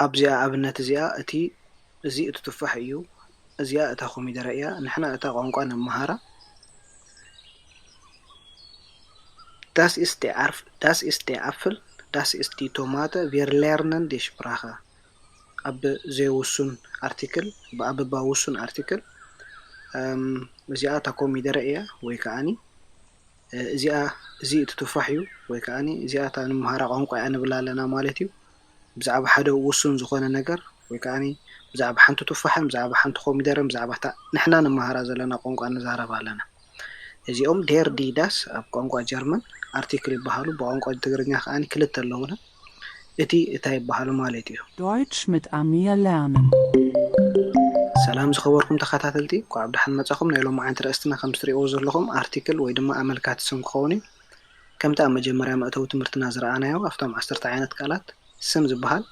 ኣብዚኣ ኣብነት እዚኣ እቲ እዚ እቲ ቱፋሕ እዩ። እዚኣ እታ ኮሚደረ እያ። ንሕና እታ ቋንቋ ንመሃራ። Das ist der Arf- das ist der Apfel, das ist die Tomate, wir lernen die Sprache። ኣብ ዘይውሱን ኣርቲክል፣ ኣብ እባ ውሱን ኣርቲክል፣ እዚኣ እታ ኮሚደረ እያ ወይ ከዓኒ እዚኣ እዚ እቲ ቱፋሕ እዩ ወይ ከዓኒ እዚኣ እታ ንመሃራ ቋንቋ እያ ንብል ኣለና ማለት እዩ። ብዛዕባ ሓደ ውሱን ዝኾነ ነገር ወይ ከዓኒ ብዛዕባ ሓንቲ ቱፋሕን ብዛዕባ ሓንቲ ኮሚደረን ብዛዕባ እታ ንሕና ንመሃራ ዘለና ቋንቋ ንዛረብ ኣለና። እዚኦም der die das ኣብ ቋንቋ ጀርመን ኣርቲክል ይበሃሉ። ብቋንቋ ትግርኛ ከዓኒ ክልተ ኣለውና። እቲ እታ ይበሃሉ ማለት እዩ። Deutsch mit Amir lernen። ሰላም ዝኸበርኩም ተኸታተልቲ፣ እንኳዕ ብደሓን መጻኹም። ናይ ሎማዓንቲ ርእስትና ከም ትሪእዎ ዘለኹም ኣርቲክል ወይ ድማ ኣመልካቲ ስም ክኸውን እዩ። ከምቲ ኣብ መጀመርያ መእተዊ ትምህርትና ዝረኣናዮ ኣብቶም ዓሰርተ ዓይነት ቃላት ስም ዝበሃል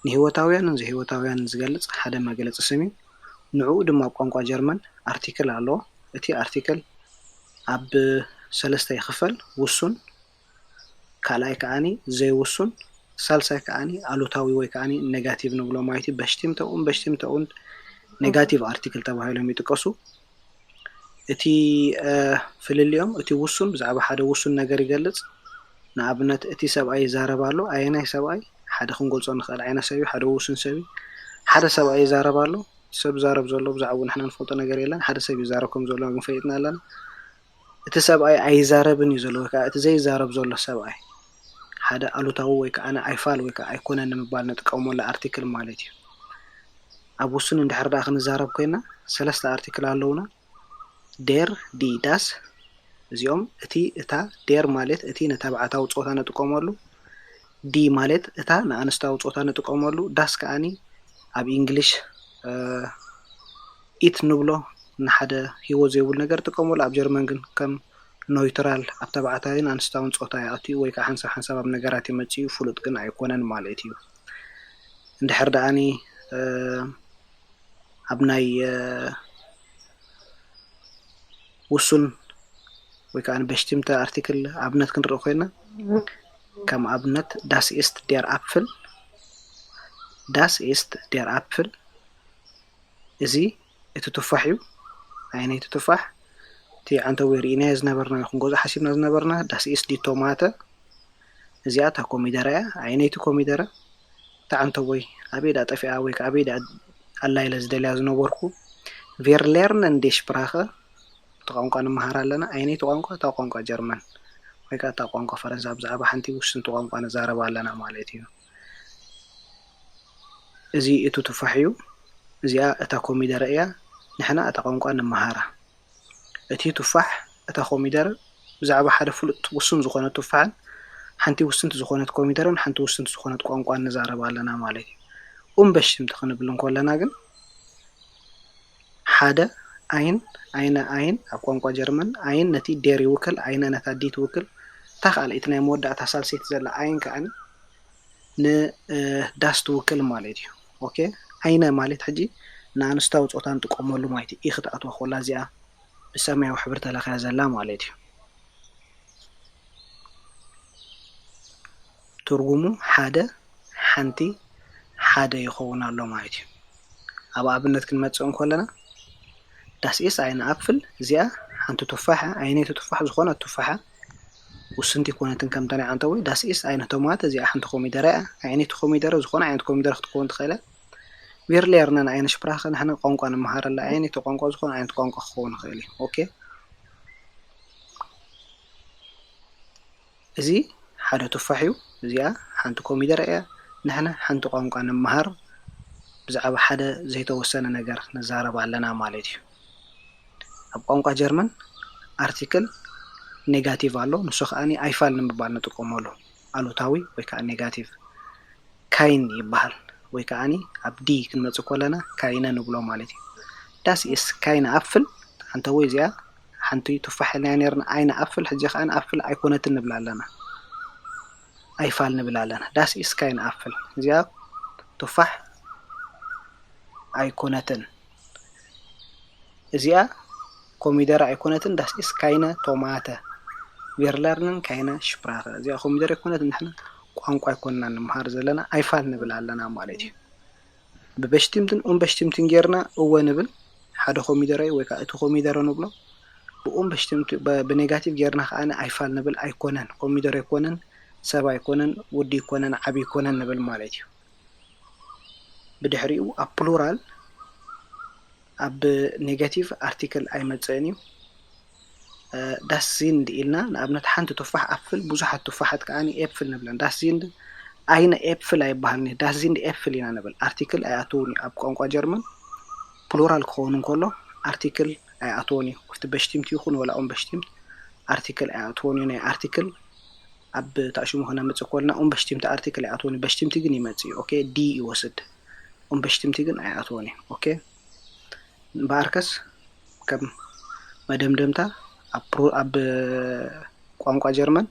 ንህይወታውያንን ዘይህይወታውያንን ዝገልጽ ሓደ መግለጺ ስም እዩ። ንዕኡ ድማ ኣብ ቋንቋ ጀርመን ኣርቲክል ኣለዎ። እቲ ኣርቲክል ኣብ ሰለስተ ይኽፈል፣ ውሱን፣ ካልኣይ ከዓኒ ዘይውሱን፣ ሳልሳይ ከዓኒ ኣሉታዊ ወይ ከዓኒ ኔጋቲቭ ንብሎ ማለት እዩ። በሽቲምተ und በሽቲምተ und ኔጋቲቭ ኣርቲክል ተባሂሎም ይጥቀሱ። እቲ ፍልልዮም እቲ ውሱን ብዛዕባ ሓደ ውሱን ነገር ይገልጽ። ንኣብነት እቲ ሰብኣይ ይዛረብ ኣሎ። ኣየናይ ሰብኣይ? ሓደ ክንገልጾ ንኽእል ዓይነት ሰብ እዩ፣ ሓደ ውሱን ሰብ እዩ። ሓደ ሰብኣይ ይዛረብ ኣሎ። ሰብ ዛረብ ዘሎ ብዛዕባኡ ንሕና ንፈልጦ ነገር የለን። ሓደ ሰብ ይዛረብ ከም ዘሎ ግን ፈሊጥና ኣለና። እቲ ሰብኣይ ኣይዛረብን እዩ ዘሎ ወይ ከዓ እቲ ዘይዛረብ ዘሎ ሰብኣይ ሓደ ኣሉታዊ ወይ ከዓ ኣይፋል ወይ ከዓ ኣይኮነን ንምባል ንጥቀመሉ ኣርቲክል ማለት እዩ። ኣብ ውሱን እንድሕር ደኣ ክንዛረብ ኮይና ሰለስተ ኣርቲክል ኣለውና። der die das እዚኦም እቲ እታ der ማለት እቲ ንተባዕታዊ ጾታ ንጥቀመሉ die ማለት እታ ንኣንስታዊ ጾታ ንጥቀመሉ das ከዓኒ ኣብ ኢንግሊሽ it ንብሎ ንሓደ ህይወት ዘይብሉ ነገር ጥቀመሉ ኣብ ጀርመን ግን ከም ኖይትራል ኣብ ተባዕታይን ኣንስታውን ጾታ ይኣቱ ወይ ከዓ ሓንሳብ ሓንሳብ ኣብ ነገራት ይመጽእ እዩ ፍሉጥ ግን ኣይኮነን ማለት እዩ። እንድሕር ደኣኒ ኣብ ናይ ውሱን ወይ ከዓ በሽቲምተ ኣርቲክል ኣብነት ክንርኢ ኮይና ከም ኣብነት das ist der Apfel das ist der Apfel እዚ እቲ ቱፋሕ እዩ። ኣየነይቲ ቱፋሕ? እቲ ዓንተቦይ ርኢናዮ ዝነበርና ክንገዝኦ ሓሲብና ዝነበርና das ist die Tomate እዚኣ እታ ኮሚደረ እያ። ኣየነይቲ ኮሚደረ? እታ ዓንተቦይ ኣበይ ደኣ ጠፊኣ ወይ ከዓ ኣበይ ደኣ ኣላ ኢለ ዝደልያ ዝነበርኩ wir lernen die Sprache እቲ ቋንቋ ንመሃር ኣለና። ኣየነይቲ ቋንቋ? እታ ቋንቋ ጀርመን ወይ ከዓ እታ ቋንቋ ፈረንሳ ብዛዕባ ሓንቲ ውስንቲ ቋንቋ ንዛረብ ኣለና ማለት እዩ። እዚ እቲ ቱፋሕ እዩ። እዚኣ እታ ኮሚደረ እያ። ንሕና እታ ቋንቋ ንመሃራ። እቲ ቱፋሕ፣ እታ ኮሚደረ፣ ብዛዕባ ሓደ ፍሉጥ ውሱን ዝኾነ ቱፋሕን ሓንቲ ውስንቲ ዝኾነት ኮሚደረን ሓንቲ ውስንቲ ዝኾነት ቋንቋን ንዛረብ ኣለና ማለት እዩ። ኡምበሽምቲ ክንብል እንኮለና ግን ሓደ ኣይን፣ ኣይነ ኣይን ኣብ ቋንቋ ጀርመን ኣይን ነቲ der ይውክል፣ ኣይነ ነታ die ትውክል፣ እታ ካልኣይቲ ናይ መወዳእታ ሳልሰይቲ ዘላ ኣይን ከዓኒ ን das ትውክል ማለት እዩ። ኦኬ ኣይነ ማለት ሕጂ ንኣንስታዊ ፆታ ንጥቀመሉ ማለት እዩ። ኢኽ ትኣትዋ ኮላ እዚኣ ብሰማያዊ ሕብሪ ተለኽያ ዘላ ማለት እዩ። ትርጉሙ ሓደ፣ ሓንቲ፣ ሓደ ይኸውን ኣሎ ማለት እዩ። ኣብ ኣብነት ክንመፅእ እንኮለና das ist eine Apfel እዚኣ ሓንቲ ቱፋሕ እያ። ኣየነይቲ ቱፋሕ? ዝኾነት ቱፋሕ እያ። ውስንቲ ኣይኮነትን ከምታ ናይ ዓንተቦይ። Das ist eine Tomate እዚኣ ሓንቲ ኮሚደረ እያ። ኣየነይቲ ኮሚደረ? ዝኾነ ዓይነት ኮሚደረ ክትከውን ትኽእል እያ። Wir lernen eine Sprache ንሕና ቋንቋ ንመሃረላ። ኣየነይቲ ቋንቋ? ዝኾነ ዓይነት ቋንቋ ክኸውን ይኽእል እዩ። ኦኬ እዚ ሓደ ቱፋሕ እዩ። እዚኣ ሓንቲ ኮሚደረ እያ። ንሕና ሓንቲ ቋንቋ ንመሃር ብዛዕባ ሓደ ዘይተወሰነ ነገር ንዛረብ ኣለና ማለት እዩ። ኣብ ቋንቋ ጀርመን ኣርቲክል ኔጋቲቭ ኣሎ። ንሱ ከዓኒ ኣይፋል ንምባል ንጥቀመሉ ኣሉታዊ ወይ ከዓ ኔጋቲቭ። Kein ይበሃል ወይ ከዓኒ ኣብ die ክንመፅእ ከለና keine ንብሎ ማለት እዩ። Das ist keine Apfel ሓንተ ወይ እዚኣ ሓንቲ ቱፋሕ ኢልናያ ነርና eine Apfel ሕጂ ከዓኒ Apfel ኣይኮነትን ንብላ ኣለና። ኣይፋል ንብል ኣለና። Das ist keine Apfel እዚኣ ቱፋሕ ኣይኮነትን። እዚኣ ኮሚደረ ኣይኮነትን። Das ist keine Tomate Wir lernen keine Sprache እዚኣ ኮሚደረ ኣይኮነትን። ንሕና ቋንቋ ኣይኮንና ንምሃር ዘለና ኣይፋል ንብል ኣለና ማለት እዩ። ብበሽቲምትን ኡምበሽቲምትን ጌርና እወ ንብል ሓደ ኮሚደረ እዩ ወይ ከዓ እቲ ኮሚደረ ንብሎ። ብኡምበሽቲምት ብኔጋቲቭ ጌርና ከዓ ኣይፋል ንብል ኣይኮነን፣ ኮሚደረ ኣይኮነን፣ ሰብ ኣይኮነን፣ ውዲ ኣይኮነን፣ ዓቢ ኣይኮነን ንብል ማለት እዩ። ብድሕሪኡ ኣብ ፕሉራል ኣብ ኔጋቲቭ ኣርቲክል ኣይመፅእን እዩ። ዳስ ዚንድ ኢልና ንኣብነት ሓንቲ ቱፋሕ ኣፕል ብዙሓት ቱፋሓት ከዓ ኤፕል ንብለን። ዳስ ዚንድ ኣይነ ኤፕል ኣይበሃልን እዩ። ዳስ ዚንድ ኤፕል ኢና ንብል። ኣርቲክል ኣይኣትውን እዩ። ኣብ ቋንቋ ጀርመን ፕሉራል ክኸውን እንከሎ ኣርቲክል ኣይኣትዎን እዩ። እቲ በሽቲምት ይኹን ወላ ኡምበሽቲምት ኣርቲክል ኣይኣትዎን እዩ። ናይ ኣርቲክል ኣብ ታሽሙ ክነምፅእ ከልና ኡምበሽቲምት ኣርቲክል ኣይኣትዎን እዩ። በሽቲምት ግን ይመፅእ እዩ። ኦኬ ዲ ይወስድ። ኡምበሽቲምት ግን ኣይኣትዎን እዩ። ኦኬ እምበኣርከስ ከም መደምደምታ ኣብ ቋንቋ ጀርመን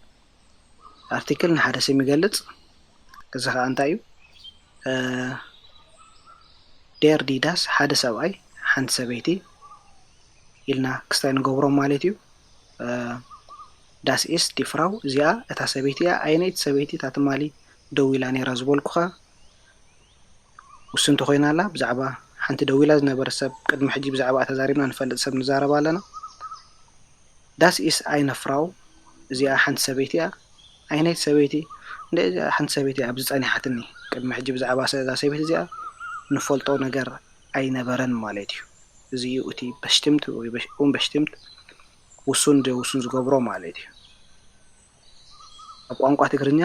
ኣርቲክል ንሓደ ስም ይገልፅ። እዚ ከዓ እንታይ እዩ? ዴር ዲ ዳስ ሓደ ሰብኣይ ሓንቲ ሰበይቲ ኢልና ክስታይ ንገብሮ ማለት እዩ። ዳስ ኢስ ዲ ፍራው እዚኣ እታ ሰበይቲ እያ። ኣይነይቲ ሰበይቲ እታ ትማሊ ደው ኢላ ነይራ ዝበልኩኻ ውስንቲ ኮይና ኣላ። ብዛዕባ ሓንቲ ደው ኢላ ዝነበረ ሰብ ቅድሚ ሕጂ ብዛዕባ ተዛሪብና ንፈልጥ ሰብ ንዛረብ ኣለና። ዳስ ኢስ ኣይነ ፍራው እዚኣ ሓንቲ ሰበይቲ እያ። ኣይነይቲ ሰበይቲ እንደ እዚኣ ሓንቲ ሰበይቲ እያ ኣብዚ ጸኒሓትኒ። ቅድሚ ሕጂ ብዛዕባ እዛ ሰበይቲ እዚኣ ንፈልጦ ነገር ኣይነበረን ማለት እዩ። እዚ እዩ እቲ በሽቲምት ወይ ኡምበሽቲምት ውሱን ዘይውሱን ዝገብሮ ማለት እዩ። ኣብ ቋንቋ ትግርኛ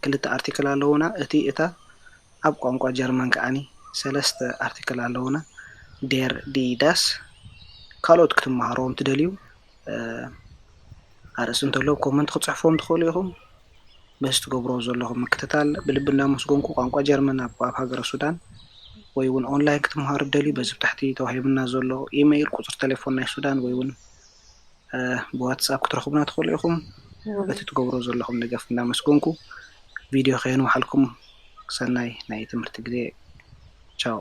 ክልተ ኣርቲክል ኣለውና። እቲ እታ ኣብ ቋንቋ ጀርመን ከዓኒ ሰለስተ ኣርቲክል ኣለውና። ዴር ዲ ዳስ ካልኦት ክትመሃርዎም ትደልዩ ኣርእስቲ እንተሎ ኮመንት ክፅሕፍዎም ትኽእሉ ኢኹም። በዚ ትገብሮ ዘለኹም ምክትታል ብልቢ እናመስገንኩ ቋንቋ ጀርመን ኣብ ኣብ ሃገረ ሱዳን ወይ እውን ኦንላይን ክትመሃሩ ትደልዩ በዚ ብታሕቲ ተዋሂቡና ዘሎ ኢመይል ቁፅሪ ቴሌፎን ናይ ሱዳን ወይ እውን ብዋትስኣፕ ክትረኽቡና ትኽእሉ ኢኹም። በቲ ትገብሮ ዘለኹም ደገፍ እናመስገንኩ ቪድዮ ከየንውሓልኩም ሰናይ ናይ ትምህርቲ ግዜ። ቻው።